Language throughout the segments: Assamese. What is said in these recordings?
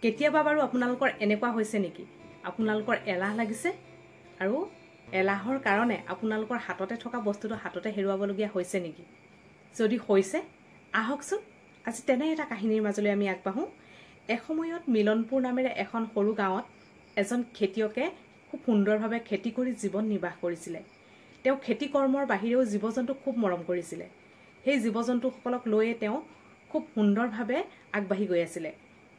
কেতিয়াবা বাৰু আপোনালোকৰ এনেকুৱা হৈছে নেকি? আপোনালোকৰ এলাহ লাগিছে আৰু এলাহৰ কাৰণে আপোনালোকৰ হাততে থকা বস্তুটো হাততে হেৰুৱাবলগীয়া হৈছে নেকি? যদি হৈছে, আহকচোন আজি তেনে এটা কাহিনীৰ মাজলৈ আমি আগবাঢ়োঁ। এসময়ত মিলনপুৰ নামেৰে এখন সৰু গাঁৱত এজন খেতিয়কে খুব সুন্দৰভাৱে খেতি কৰি জীৱন নিৰ্বাহ কৰিছিলে। তেওঁ খেতি কৰ্মৰ বাহিৰেও জীৱ জন্তুক খুব মৰম কৰিছিলে। সেই জীৱ জন্তুসকলক লৈয়ে তেওঁ খুব সুন্দৰভাৱে আগবাঢ়ি গৈ আছিলে।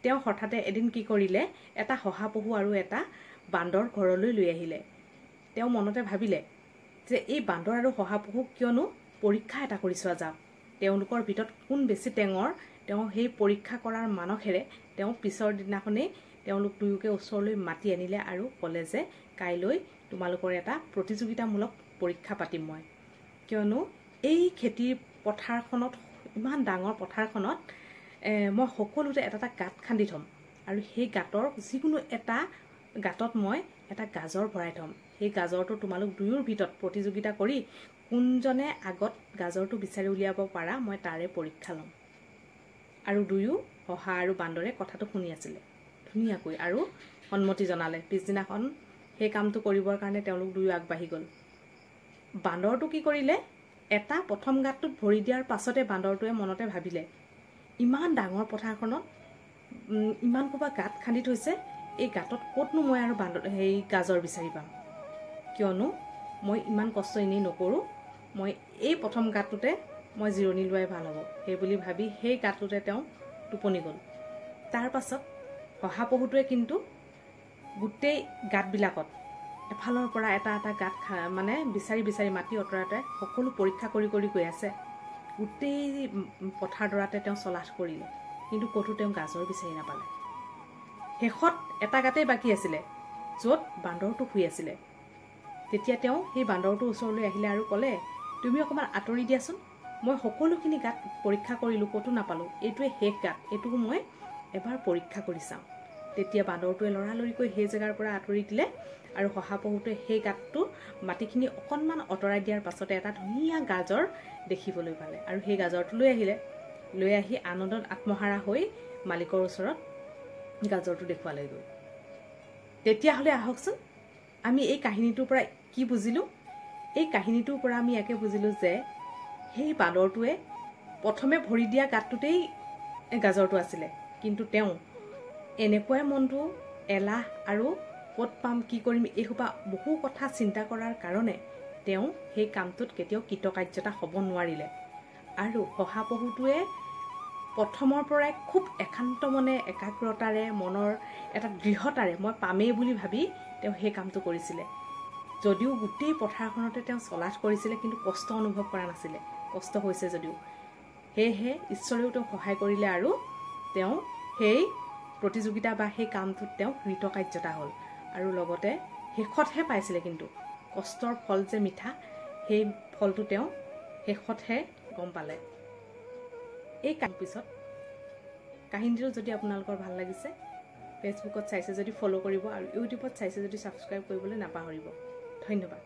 তেওঁ হঠাতে এদিন কি কৰিলে, এটা শহাপহু আৰু এটা বান্দৰ ঘৰলৈ লৈ আহিলে। তেওঁ মনতে ভাবিলে যে এই বান্দৰ আৰু শহাপহুক কিয়নো পৰীক্ষা এটা কৰি চোৱা যাওক, তেওঁলোকৰ ভিতৰত কোন বেছি টেঙৰ। তেওঁ সেই পৰীক্ষা কৰাৰ মানসেৰে তেওঁ পিছৰ দিনাখনেই তেওঁলোক দুয়োকে ওচৰলৈ মাতি আনিলে আৰু ক'লে যে কাইলৈ তোমালোকৰ এটা প্ৰতিযোগিতামূলক পৰীক্ষা পাতিম মই। কিয়নো এই খেতিৰ পথাৰখনত, ইমান ডাঙৰ পথাৰখনত মই সকলোতে এটা এটা গাঁত খান্দি থ'ম আৰু সেই গাঁতৰ যিকোনো এটা গাঁতত মই এটা গাজৰ ভৰাই থ'ম। সেই গাজৰটো তোমালোক দুয়োৰ ভিতৰত প্ৰতিযোগিতা কৰি কোনজনে আগত গাজৰটো বিচাৰি উলিয়াব পাৰা মই তাৰে পৰীক্ষা ল'ম। আৰু দুয়ো শহা আৰু বান্দৰে কথাটো শুনি আছিলে ধুনীয়াকৈ আৰু সন্মতি জনালে। পিছদিনাখন সেই কামটো কৰিবৰ কাৰণে তেওঁলোক দুয়ো আগবাঢ়ি গ'ল। বান্দৰটো কি কৰিলে, এটা প্ৰথম গাঁতটোত ভৰি দিয়াৰ পাছতে বান্দৰটোৱে মনতে ভাবিলে, ইমান ডাঙৰ পথাৰখনত ইমান সোপা গাঁত খান্দি থৈছে, এই গাঁতত ক'তনো মই আৰু বান্দৰ সেই গাজৰ বিচাৰি পাম? কিয়নো মই ইমান কষ্ট এনেই নকৰোঁ, মই এই প্ৰথম গাঁতটোতে মই জিৰণি লোৱাই ভাল হ'ব। সেই বুলি ভাবি সেই গাঁতটোতে তেওঁ টোপনি গ'ল। তাৰ পাছত শহাপহুটোৱে কিন্তু গোটেই গাঁতবিলাকত এফালৰ পৰা এটা এটা গাঁত মানে বিচাৰি বিচাৰি মাটি অঁতৰাই অঁতৰাই সকলো পৰীক্ষা কৰি কৰি গৈ আছে। গোটেই পথাৰডৰাতে তেওঁ চলাথ কৰিলে, কিন্তু ক'তো তেওঁ গাজৰ বিচাৰি নাপালে। শেষত এটা গাঁতেই বাকী আছিলে, য'ত বান্দৰটো শুই আছিলে। তেতিয়া তেওঁ সেই বান্দৰটোৰ ওচৰলৈ আহিলে আৰু ক'লে, তুমি অকণমান আঁতৰি দিয়াচোন, মই সকলোখিনি গাঁত পৰীক্ষা কৰিলোঁ, ক'তো নাপালোঁ, এইটোৱে শেষ গাঁত, এইটোও মই এবাৰ পৰীক্ষা কৰি চাওঁ। তেতিয়া বান্দৰটোৱে লৰালৰিকৈ সেই জেগাৰ পৰা আঁতৰি দিলে আৰু শহাপহুটোৱে সেই গাঁতটো মাটিখিনি অকণমান আঁতৰাই দিয়াৰ পাছতে এটা ধুনীয়া গাজৰ দেখিবলৈ পালে আৰু সেই গাজৰটো লৈ আহিলে। লৈ আহি আনন্দত আত্মহাৰা হৈ মালিকৰ ওচৰত গাজৰটো দেখুৱালৈ গ'ল। তেতিয়াহ'লে আহকচোন আমি এই কাহিনীটোৰ পৰা কি বুজিলোঁ? এই কাহিনীটোৰ পৰা আমি ইয়াকে বুজিলোঁ যে সেই বান্দৰটোৱে প্ৰথমে ভৰি দিয়া গাঁতটোতেই গাজৰটো আছিলে, কিন্তু তেওঁ এনেকুৱাই মনটো এলাহ আৰু ক'ত পাম কি কৰিম এইসোপা বহু কথা চিন্তা কৰাৰ কাৰণে তেওঁ সেই কামটোত কেতিয়াও কৃতকাৰ্যতা হ'ব নোৱাৰিলে। আৰু শহাপহুটোৱে প্ৰথমৰ পৰাই খুব একান্ত মনে, একাগ্ৰতাৰে, মনৰ এটা দৃঢ়তাৰে মই পামেই বুলি ভাবি তেওঁ সেই কামটো কৰিছিলে। যদিও গোটেই পথাৰখনতে তেওঁ চলাথ কৰিছিলে, কিন্তু কষ্ট অনুভৱ কৰা নাছিলে, কষ্ট হৈছে যদিও। সেয়েহে ঈশ্বৰেও তেওঁক সহায় কৰিলে আৰু তেওঁ সেই প্ৰতিযোগিতা বা সেই কামটোত তেওঁ কৃতকাৰ্যতা হ'ল আৰু লগতে শেষতহে পাইছিলে। কিন্তু কষ্টৰ ফল যে মিঠা, সেই ফলটো তেওঁ শেষতহে গম পালে। এই কাম পিছত কাহিনীটো যদি আপোনালোকৰ ভাল লাগিছে, ফেচবুকত চাইছে যদি ফ'ল' কৰিব আৰু ইউটিউবত চাইছে যদি ছাবস্ক্ৰাইব কৰিবলৈ নাপাহৰিব। ধন্যবাদ।